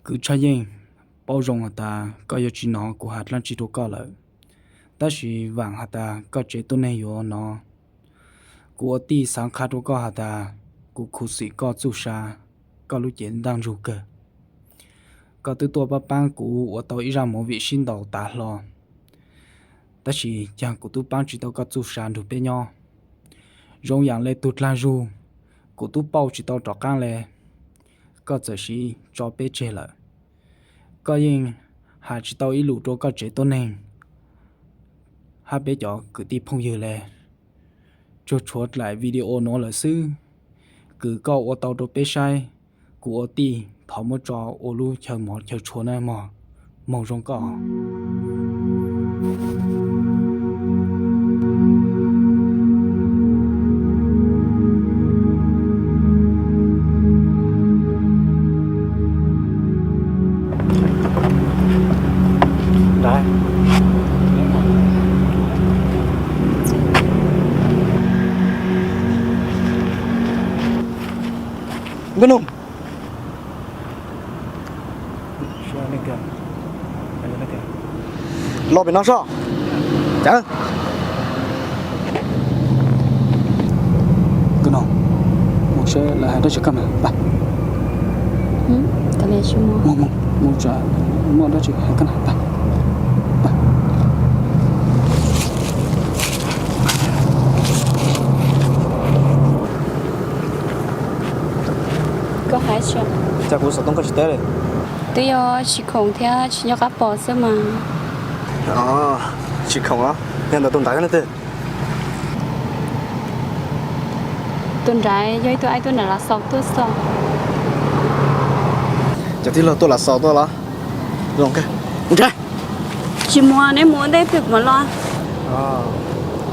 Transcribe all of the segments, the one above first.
Kwv Tshaj Yeej, paub zoo has tas koj yuav tsis hnov kuv has dlaab tsi rua koj lawm, tab sis vaam has tas koj tsev tuab neeg yuav hnov. Kuv ua tij xaav qha rua koj has tas kuv khuv xim koj txuj sa, koj lub cev ntaaj ntsug kawg. Koj twb tuaj paab paab kuv ua tau ib zaaj movie sib ntaus tav hlo, tab sis caag kuv tub paab tsis tau koj txuj sa nrug peb nyob. Zoo yaam le tug dlaag zug, kuv tub pauj tsis tau rov qaab le, koj txawm siv tso peb tseg lawm. Koj yeej has tsis tau ib lus rua koj tsev tuab neeg hab peb cov kwv tij phooj ywg le. Tsuas tshuav dlaim video nuav lawm xwb. Kws koj ua tau rua peb saib, kuv ua tij thov muab tso ua lub chaw mov chaw tshua na mog. Moog zoo koj. Nkauj Noog, los pem no sob. Cawv, Nkauj Noog, mus saib lawv has dlaab tsi koj mas. Mus, mus, mus, muaj dlaab tsi has koj na. Cas kuv xov tooj koj tsis teb li? Twb yog tsis khoom thiab tsis nco qab pom xwb mas. Tsis khoom os, yog ntawd tus nrad yog leej twg? Tus nrad yog ib tug aib tuaj nram Lav Xaus tuaj xwb. Cov tij laug tuaj Lav Xaus tuaj los? Zoo kawg. Tsis muaj, neb mus ua ntej twg kuv mam los.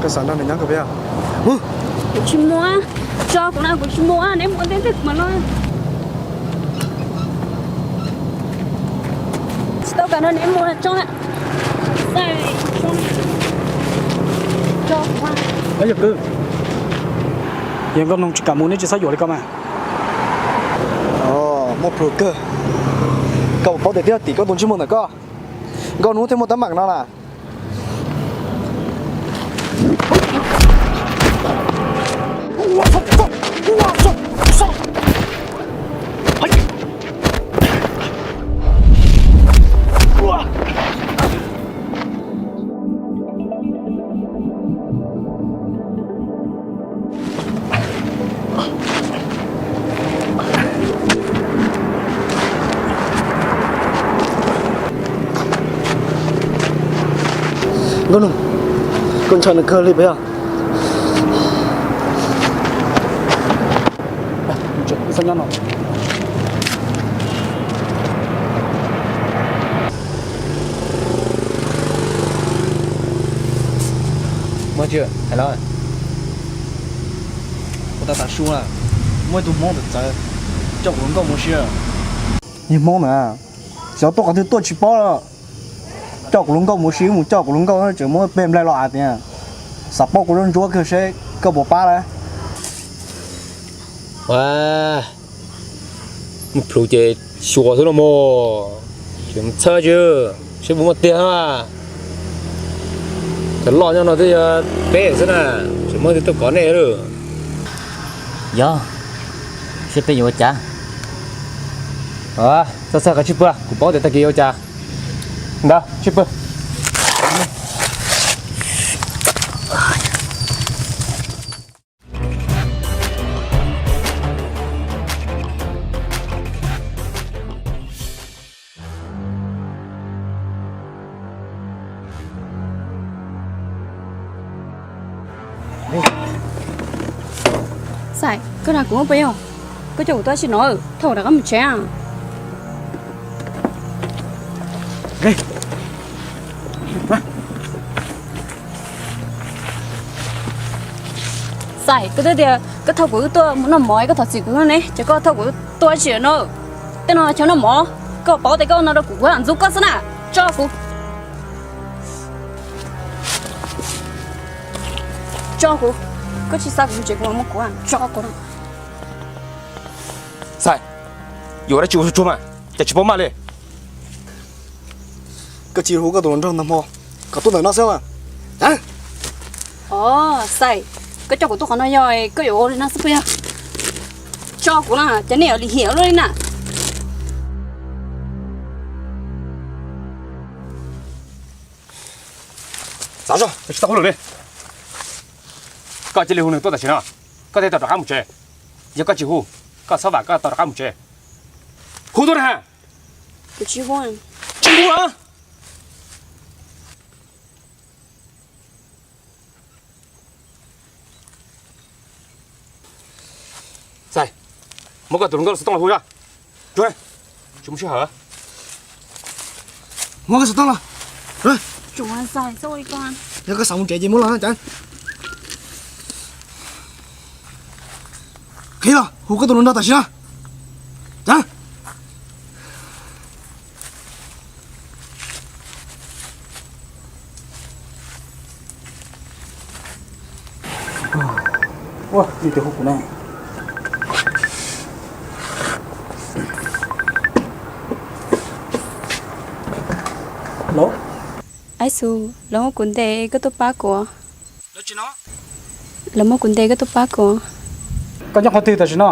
Koj xav nrog nws nyob kawg peb os? Kuv tsis muaj, tso kuv na, kuv tsis muaj, neb mus ua ntej twg kuv mam los. Tsis tau kam nrog neb mus tso. Yog Nkauj Noog tsis kam mus, neb tsis txhob yuam li ko mas. Muaj plhus kawg. Koj puas paub tias twb yog tim koj tus ntsej muag ntawm koj, Nkauj Hnub thiaj muaj teeb meem no na. Nkauj Noog, koj ntshaw nws kawg li puas yog? Ua tas tas su na, muaj ib tug Hmoob txawv txawv coj kuv hluas nkauj mus ua si. Niag Hmoob na, xyov tuaj qhov twg tuaj tsis paub, coj kuv hluas nkauj mus ua si, mus coj kuv hluas nkauj tseem muab peg nplaig los hais tias xav paub kuv zaub ntsuab kawg seb koj puas pab lawm. Muaj plhus ces xyuas xwb los mas, tseem txhawj tsi, seb puas muaj tiag. Cov loj nyob no twb yog peb xwb na, tseem muaj leej twg tuaj kov nej lawm. Yog, seb peb yuav ua cas. Txhob txhawj, koj tsis pw, kuv paub tias tag kis yuav ua cas. Ntawd tsis pw. Xais, koj nrog kuv mus puas yog? Koj coj kuv tuaj tsis no, thauj kuv rov qab mus tsev. Xais, koj twb tias koj thauj kuv tuaj mus noj mov, koj thov txim kuv ne, ces koj thauj kuv tuaj tsis no. Tej no chaw noj mov, koj paub tias koj no rau kuv, kuv ntxub koj xwb na. Tso kuv. Tso kuv. Koj tsis xa kuv mus tsev, kuv mam muab kuv, tso kuv. Xais, yuav dab tsi ua tsuag tsuag mas. Ces tsis paub maj li. Koj cia li hu koj tus hluas nraug nag hmo kom tuaj ntawm no xwb mas. Os, Xais, koj coj kuv tuaj qhov no yog koj yuav ua li no xwb puas yog? Tso kuv na, ces nej yuav lim hiam luaj li na. Txav zog, tsis tau hauj lwm li. Koj cia li hu nws tuaj tam sim no, koj thiaj tau rov qab mus tsev. Yog koj tsis hu, koj txhob vam koj tau rov qab mus tsev. Hu tuaj na. Kuv tsis hu. Tsis hu los? Xais, muab koj tus hluas nkauj lub xov tooj los hu zog. Tsuag, tsis muaj sij hawm. Muab koj xov tooj los. Yog koj xav mus tsev ces muab los na cov. Qhib los, hu koj tus hluas nraug tam sim no. Cov. Ua, ua, hu kuv na. Aib xu, lawv muab kuv ntes koj tuaj pab kuv. Lawv muab kuv ntes koj tuaj pab kuv. Koj nyob qhov twg tam sim no?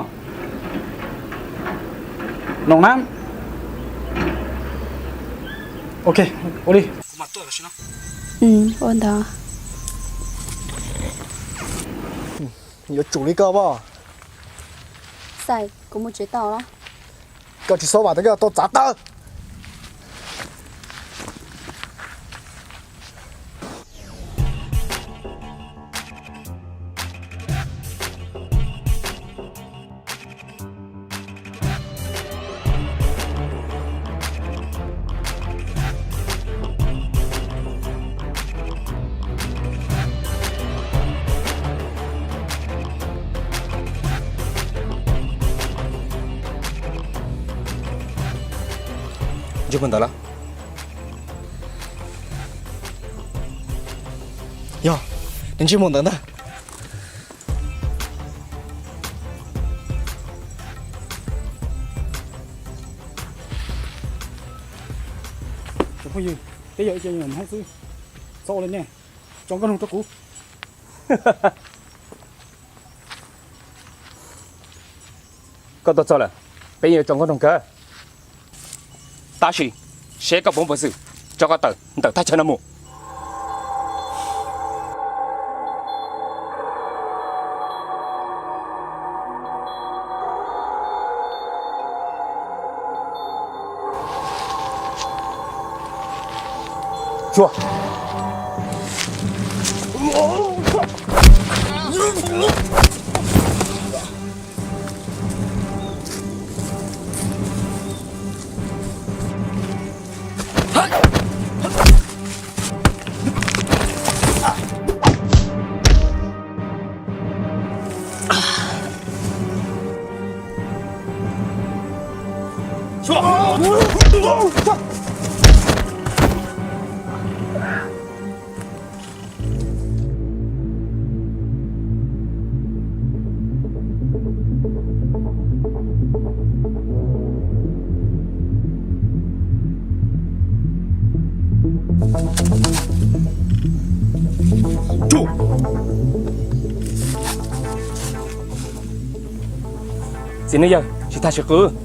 Noom na. Ok, ua li. Ua ntawd. Yuav tsum li koj pom. Xais, kuv mus tsev tau los? Koj tsis txhob vam tias koj tau txav tawv. Ntsej muag ntawd los? Yog, nws ntsej muag ntawd ntag. Cov phooj ywg, peb yog ib co nyuam Hmoob xwb, txhob ua li nej, tso nkauj nroog rau kuv. Koj tuaj txog lawm, peb yeej yuav tso nkauj nroog kawg. Tab sis seb koj puas muaj peev xwm tso koj tawm ntawm thaj chaw no mus. Tsuag. Txiv neej yawg, tsis tag tsis qwb.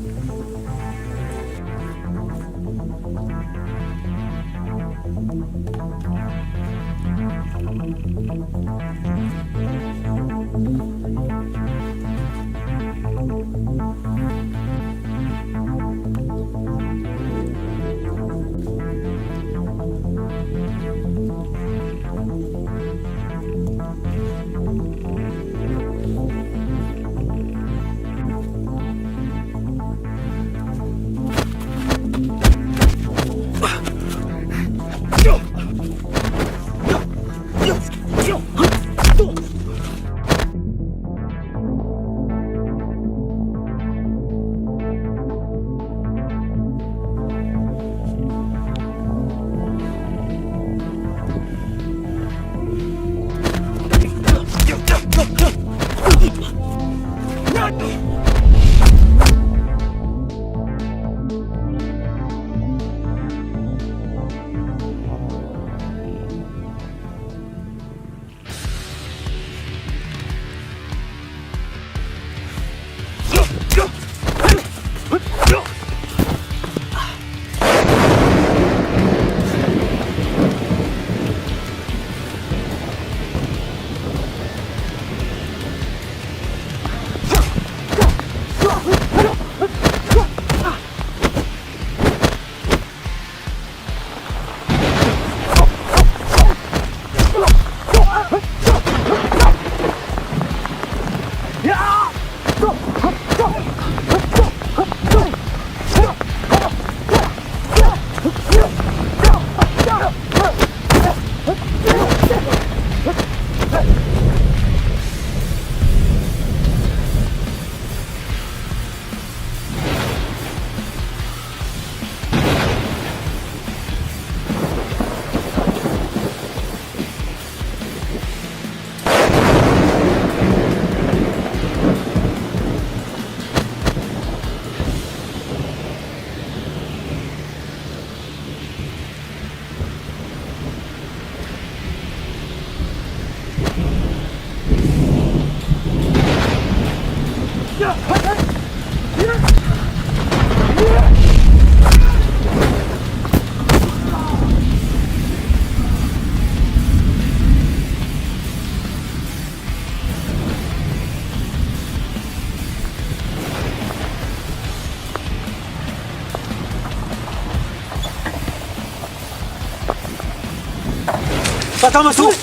Pab tab mas xub.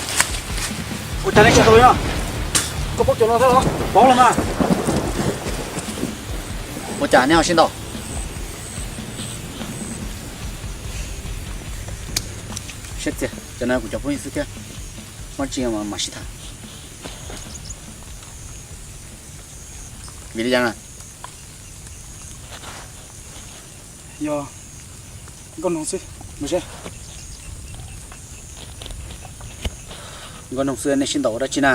Ua cas nej sib ntaus li no? Koj paub cov no thiab los? Paub los mas. Ua cas nej ho sib ntaus? Siab txias, cov no kuv cov phooj ywg xwb thiab. Muaj dab tsi mam sib tham. Vim li cas na? Yog nkauj noog xwb. Nkauj noog xwb nej sib ntaus ua dab tsi na?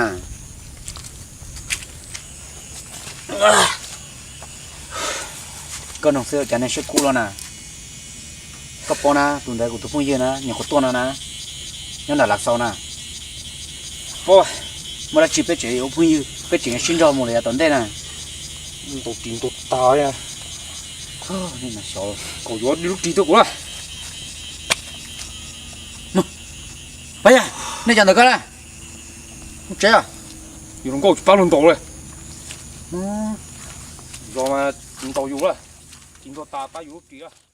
Nkauj noog xwb cas nej siab kub los na? Koj paub na, tus ntawd kuv tus phooj ywg na, nyuam qhuav tuaj no na, nyob nram Lav Xaus na. Paub, muaj dab tsi peb tseem ua phooj ywg, peb tseem sib nrog mus lawm yav tom ntej na. Ntaus ris ntaus tas. Xyov, koj yuav di lub ris tuaj kuv lawm. Pab yog, nej cov ntawm koj na, mus tsev os. Yus hluas nkauj tsis pab luag ntaus li. Yog mas tsis ntaus yus lawm, ris ntaus tas pab yus lub ris lawm.